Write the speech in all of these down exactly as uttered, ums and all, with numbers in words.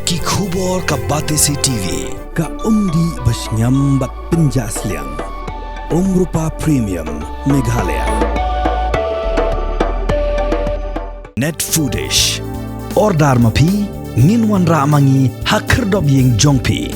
Ki khubor ka Batesi T V. Ka umdih ba shngiam bad pynjah sliang. Umrupa Premium Meghalaya. Net Foodish. Order ma phi, ngin wanrah ma ngi ha khyrdop ïing jong phi.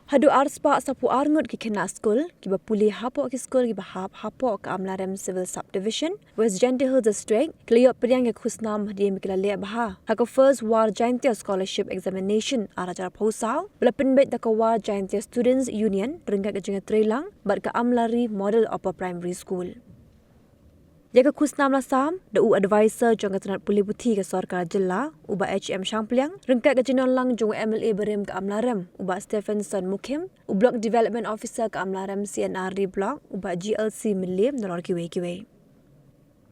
Haduh arspah saphew arngut ki khynnah skul kiba pule hapoh ki skul kiba hap hapoh ka Amlarem Civil Subdivision, West Jaintia Hills District, ki la ïoh pdiang ïa ka khusnam hadien ba ki la leh bha ha ka First War Jaintia Scholarship Examination ar hajar arphew saw, ba la pynbeit da ka War Jaintia Students Union ryngkat ka jingïatreilang bad ka Amlari Model Upper Primary School. Ïa ka khusnam la sam da u advisor jong ka tnat pule puthi ka sorkar jylla, u Bah H M Shangpliang, ryngkat ka jingdonlang jong u M L A barim ka Amlarem, u Bah Stephenson Mukhim, u Block Development Officer ka Amlarem C and R D Block, u Bah G L C Mylliem, nalor kiwei kiwei.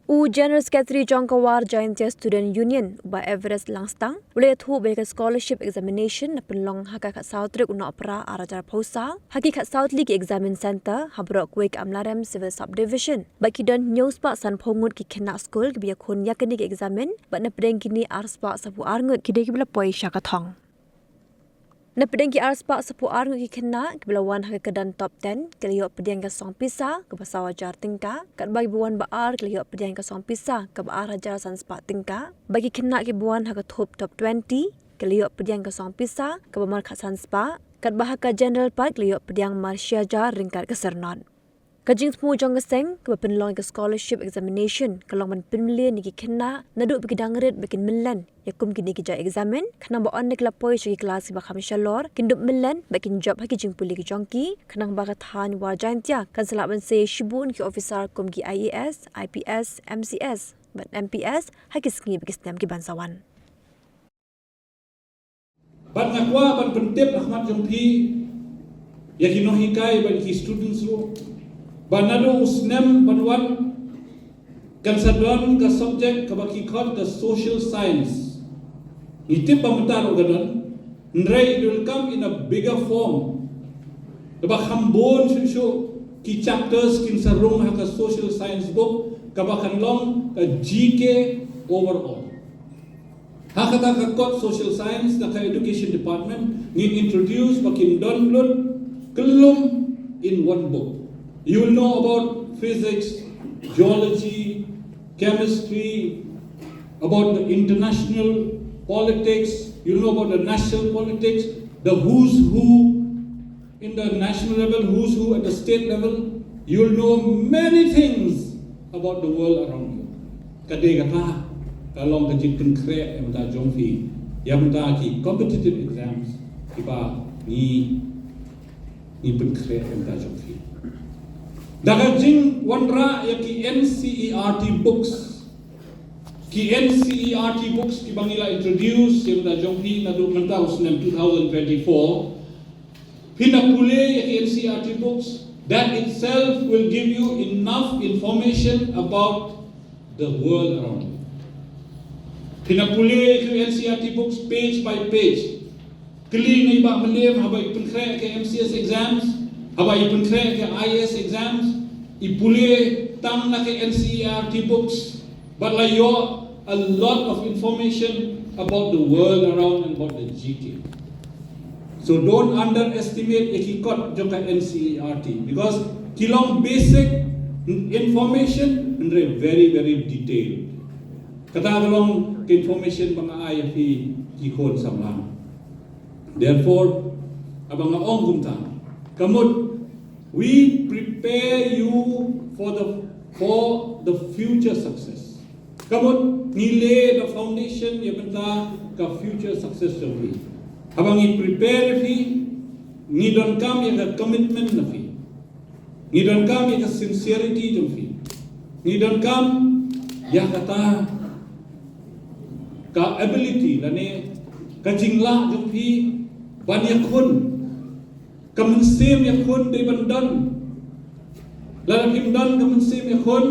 U General Secretary jong ka War Jaintia Student Union, u Bah Everest Langstang, u la ïathuh ba ïa ka scholarship examination la pynlong ha ka khatsaw tarik u Nohprah ar hajar arphew saw ha ki khatsaw tylli ki examination centre ha baroh kawei ka Amlarem Civil Subdivision, bad ki don hynñiew spah sanphew ngut ki khynnah skul kiba ïakhun ïa kine ki examin, bad napdeng kine arspah saphew arngut ki dei kiba la poi sha ka thong. Napdeng ki arspah saphew arngut ki khynnah kiba la wan ha ka kyrdan top ten ki la ïoh pdiang ka song pisa kaba saw hajar tyngka, katba kiba wan ba ar ki la ïoh pdiang ka song pisa kaba ar hajar san spah tyngka, bad ki khynnah kiba wan ha ka thup top twenty ki la ïoh pdiang ka song pisa kaba mar khatsan spah, katba ha ka general pat ki la ïoh pdiang mar shi hajar ryngkat ka syrnod. Ka jingthmu jong ka seng kaba pynlong ïa ka scholarship examination ka long ban pynmlien ïa ki khynnah naduh ba ki dang rit ba kin mynlen ïa kum kine ki jait examin, khnang ba ynda ki la poi sha ki klas kiba kham shalor kin dup mynlen bad kin jop ha ki jingpule ki jong ki, khnang ba ka thaiñ War Jaintia kan sa lah ban sei shibun ki officer kum ki I A S, I P S, M C S bad M P S ha ki sngi bad ki snem ki ban sa wan. Bad nga kwah ban pyntip ha khmat jong phi ïa ki nonghikai bad ki students ruh ba naduh u snem ban wan kan sa don ka subject kaba ki khot ka social science. Ngi tip ba mynta ruh ka don, hynrei it will come in a bigger form, kaba kham bun shuh shuh ki chapters kin sa rung ha ka social science book kaba kan long ka G K overall. Ha kata ka kot social science na ka education department ngin introduce ba kin don lut kyllum in one book. You will know about physics, geology, chemistry, about the international politics, you'll know about the national politics, the who's who in the national level, who's who at the state level, you'll know many things about the world around you. Ka dei kata ka long ka jingpynkhreh ïa bynta jong phi ïa bynta ki competitive exams kiba ngi, ngi pynkhreh ïa bynta jong phi. Da ka jingwanrah ïa ki N C E R T books, ki N C E R T books kiba ngi la introduce ïa bynta jong phi naduh mynta u snem two thousand twenty-four, phin da pule ïa ki N C E R T books, that itself will give you enough information about the world around you. Phin da pule ïa ki N C E R T books page by page. Kylli na i Bah Mylliem haba i pynkhreh ka M C S exams, haba i pynkhreh ka I A S exams, i pule tang na ka N C E R T books. Bad la ïoh a lot of information about the world around and about the G K. So don't underestimate ïa ki kot jong ka N C E R T because ki long basic information hynrei very, very detailed. Kata ka long ka information ba nga ai ïa phi ki khun samla. Therefore, haba nga ong kumta, ka mut, we prepare you for the, for the future success. Ka mut, ngi lay the foundation ïa bynta ka future success jong phi. Haba ngi prepare ïa phi, ngi donkam ïa ka commitment na phi. Ngi donkam ïa ka sincerity jong phi. Ngi donkam ïa kata ka ability lane ka jinglah jong phi ban ïakhun. Ka mynsiem ïakhun dei ban don. Lada phim don ka mynsiem ïakhun,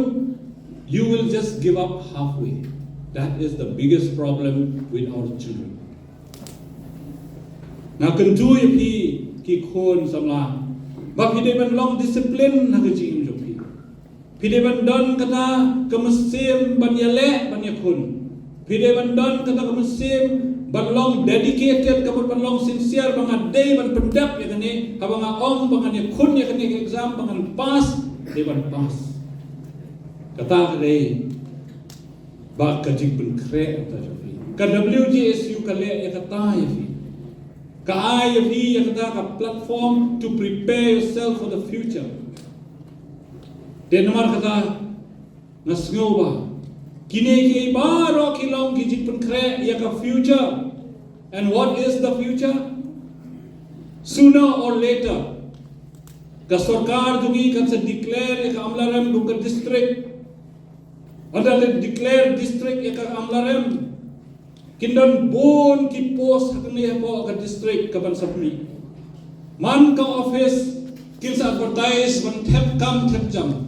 you will just give up halfway. That is the biggest problem with our children. Nga kyntu ïa phi ki khun samla ba phi dei ban long discipline ha ka jingim jong phi. Phi dei ban don kata ka mynsiem ban ïaleh ban ïakhun. Phi dei ban don kata ka mynsiem ban long dedicated, ka mut ban long sincere, ba nga dei ban pyndep ïa kane, haba nga ong ba ngan ïakhun ïa kane ka exam ba ngan pass, dei ban pass. Kata ka dei ba ka jingpynkhreh kata jong phi. Ka W J S U ka leh ïa kata ïa phi. Ka ai ïa phi ïa kata ka platform to prepare yourself for the future. Te namar kata nga sngew ba kine kiei baroh ki long ki jingpynkhreh ïa ka future. And what is the future? Sooner or later, ka sorkar jong ngi kan sa declare ïa ka Amlarem kum ka district. Ynda la declare district ïa ka Amlarem, kin don bun ki post ha kane hapoh ka district ka ban sa plie. Man ka office kin sa advertise ban thep kam thep jam,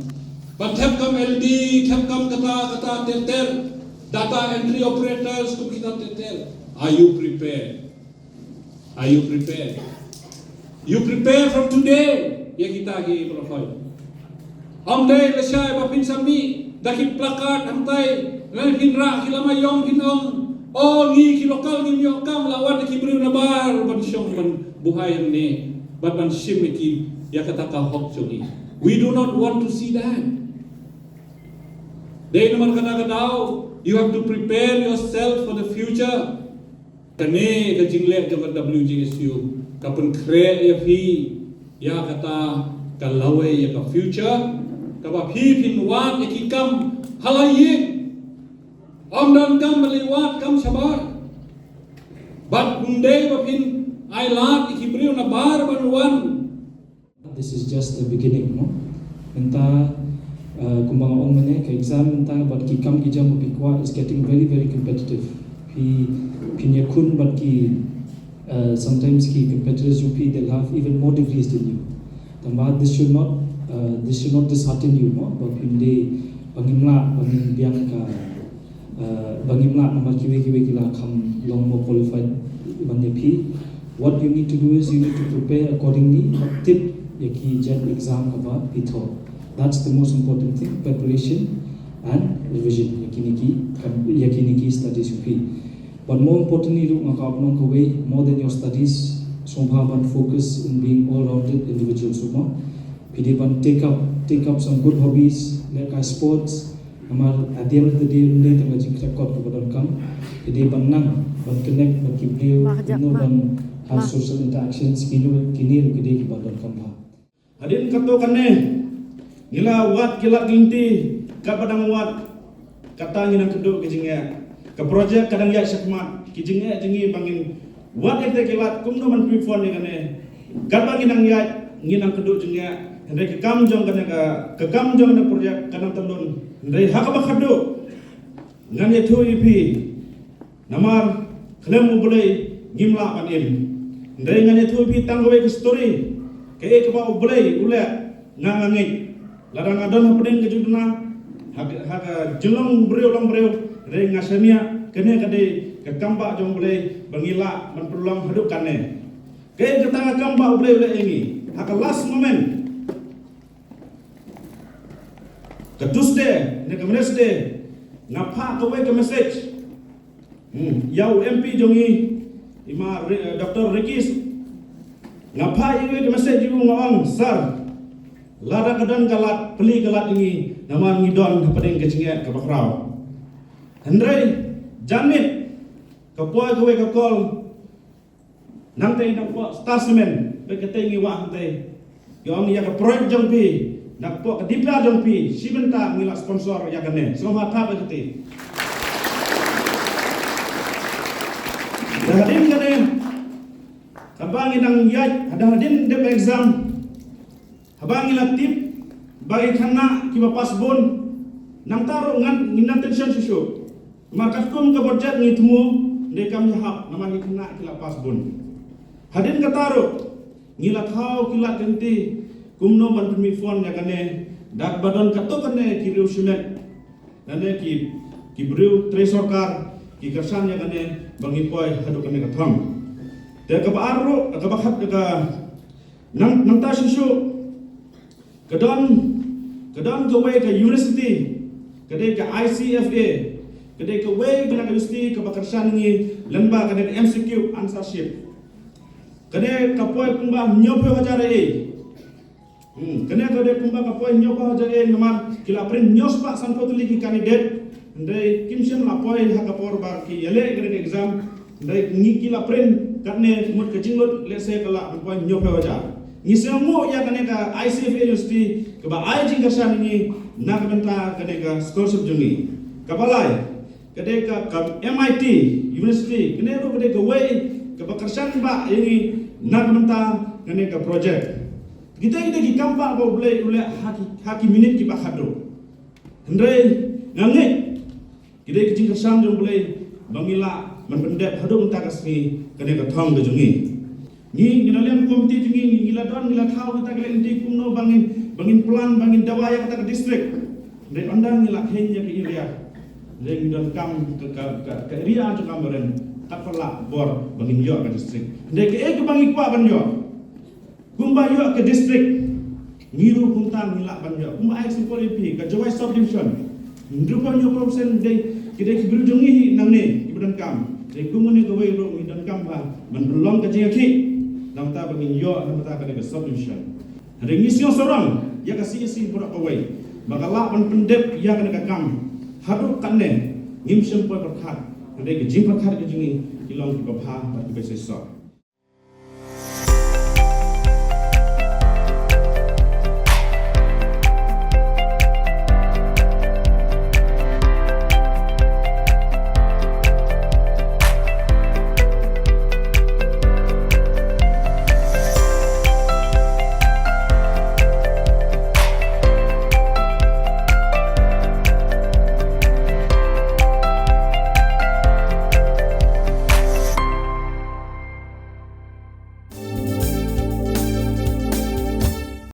ban thep kam L D, thep kam kata kata ter ter, data entry operators, kum kita ter ter. Are you prepared? Are you prepared? You prepare from today. Ïa kita ki para hoi. Ym dei lashai ba phin sa mih da ki placard hangtai, lane phin rah ki lama ïong phin ong, "O ngi ki local ngim ïoh kam, la wan da ki briew nabar ban shong ban buhai hangne, ban ban shim ïa ki, ïa kata ka hok jong ngi." We do not want to see that. Dei namar kata ka daw, you have to prepare yourself for the future. Kane ka jingleh jong ka W J S U ka pynkhreh ïa phi ïa kata ka lawei ïa ka future, kaba phi phin wad ïa ki kam ha la ïing. Ym don kam ba la wad kam shabar. Bad ym dei ba phin ai lad ïa ki briew nabar ban wan. This is just the beginning, no? Mynta, uh, kumba nga ong mynne, ka exam mynta bad ki kam ki jam ba phi kwah is getting very, very competitive. Phi, phin ïakhun bad ki, uh, sometimes ki competitors jong phi, they'll have even more degrees than you. Tangba this should not, uh, this should not dishearten you, no? Ba phin dei, ba ngim lah, ba ngim biang ka, uh, ba ngim lah namar kiwei kiwei ki la kham long more qualified ban ïa phi. What you need to do is you need to prepare accordingly. Tip ïa ki jait exam kaba phi thoh. That's the most important thing, preparation and revision. Ïa kine ki, ïa kine ki studies jong phi. But more importantly ruh, nga kwah ban ong kawei, more than your studies, sngewbha ban focus in being all-rounded individual sngewbha. Phi dei ban take up, take up some good hobbies, leh kai sports, namar at the end of the day, ym dei tang ka jingkhreh kot kaba donkam. Phi dei ban nang, ban connect bad ki briew, ban ha social interactions, kine, kine ruh ki dei kiba donkam bha. Hadien katto katne, ngi la wad ki lad ki lynti, katba dang wad, kata ngi nang kynduh ka jingeh. Ka project ka dang ïaid shakhmat, ki jingeh jong ngi ba ngin wad ïa kita ki lad, kumno ban pynphone ïa kane. Katba ngi nang ïaid, ngi nang kynduh jingeh. Hynrei ka kam jong kane ka, ka kam jong kane project, ka nang tyllun. Hynrei ha kaba khadduh, ngan ïathuh ïa phi. Namar khlem U Blei ngim lah ban im. Hynrei ngan ïathuh ïa phi tang kawei ka story. Kaei kaba U Blei u leh nga nga ngeit. Lada nga don hapdeng ka jingduna, ha ka, ha ka jinglong briew long briew, hynrei nga shaniah kane ka dei ka kam bah jong U Blei ba ngi lah ban pynlong haduh katne. Kaei kata ka kam bah U Blei u leh ïa ngi ha ka last moment. Ka Tuesday ne ka Wednesday, nga phah kawei ka message. Hmm, ïa u M P jong ngi, i ma Re-, eh, Doctor Ricky Syed. Nga phah ïa kawei ka message ïa u, nga ong, "Sir, lada ka don ka lad, plie ka lad ïa ngi, namar ngi don hapdeng ka jingeh kaba khraw." Hynrei janmiet ka poi kawei ka call, "Nangtei napoh Star Cement, bad katei ngi wah hangtei. Ïa ong ïa ka project jong phi, napoh ka diplar jong phi, shi bynta ngi la sponsor ïa kane." Sngewbha thap ïa kata. Te hadien kane, haba ngi dang ïaid, haba hadien dep exam, haba ngi la tip ba ki khynnah kiba pass bun, nangta ruh ngan, ngi nang tension shuh shuh. Namar katkum ka budget ngi thmu, hynrei kam ïahap, namar ki khynnah ki la pass bun. Hadien kata ruh, ngi la thaw ki lad ki lynti, kumno ban pynmih fund ïa kane, da kaba don katto katne ki riew shimet, lane ki, ki briew trei sorkar, ki kyrshan ïa kane, ba ngin poi haduh kane ka thong. Te kaba ar ruh, kaba khat ka, nang, nangta shuh shuh, ka don, ka don kawei ka university, ka dei ka I C F A, Ka dei kawei ka university kaba kyrshan ngi lyngba ka dei M C Q answer sheet. Ka dei ka poi kumba hynñiewphew hajar eh. Hmm, ka dei ka dei kumba ka poi hynñiewphew hajar eh namar ki la print hynñiew spah sanphew tylli ki candidate. Hynrei kim shym la poi ha ka por ba ki ïaleh ka dei exam. Hynrei ngi ki la print katne mut ka jinglut lehse ka la poi hynñiewphew hajar. Ngi sngewnguh ïa kane ka I C F A University kaba ai jingkyrshan ngi na ka bynta kane ka scholarship jong ngi. Kaba lai, ka dei ka, ka M I T University, kane ruh ka dei kawei kaba kyrshan ba ïa ngi na ka bynta kane ka project. Kita kita ki kam ba U Blei u leh ha ki, ha ki minit kiba khadduh. Hynrei nga ngeit ki dei ki jingkyrshan jong U Blei ba ngi lah ban pyndep haduh mynta ka sngi kane ka thong ka jong ngi. Ngi, ngi la liang komiti jong ngi, ngi la don, ngi la thaw kita ki lynti kumno ba ngin, ba ngin plan, ba ngin dawa ïa kata ka district. Hynrei ynda ngi la kheiñ ïa ka area, hynrei ngi donkam ka, ka, ka, ka area jong ka Ambaren, kat pat la bor ba ngin ïoh ka district. Hynrei kaei kaba ngi kwah ban ïoh, kumba ïoh ka district, ngi ruh kumta ngi lah ban ïoh. Kumba ai example ïa phi, ka Jowai subdivision, hynriewphew hynñiewphew percent dei, ki dei ki briew jong ngi hi nangne kiba donkam. Dei kumne kawei ruh ngi donkam ba ban pynlong ka jingïakhih, namar ba ngin ïoh namar ka dei ka subdivision. Hynrei ngi sngew sarong ïa ka C E C baroh kawei ba ka lah ban pyndep ïa kane ka kam. Haduh katne ngim shym poi pyrkhat, hynrei ka jingpyrkhat ka jong ngi ki long kiba bha bad kiba shisha.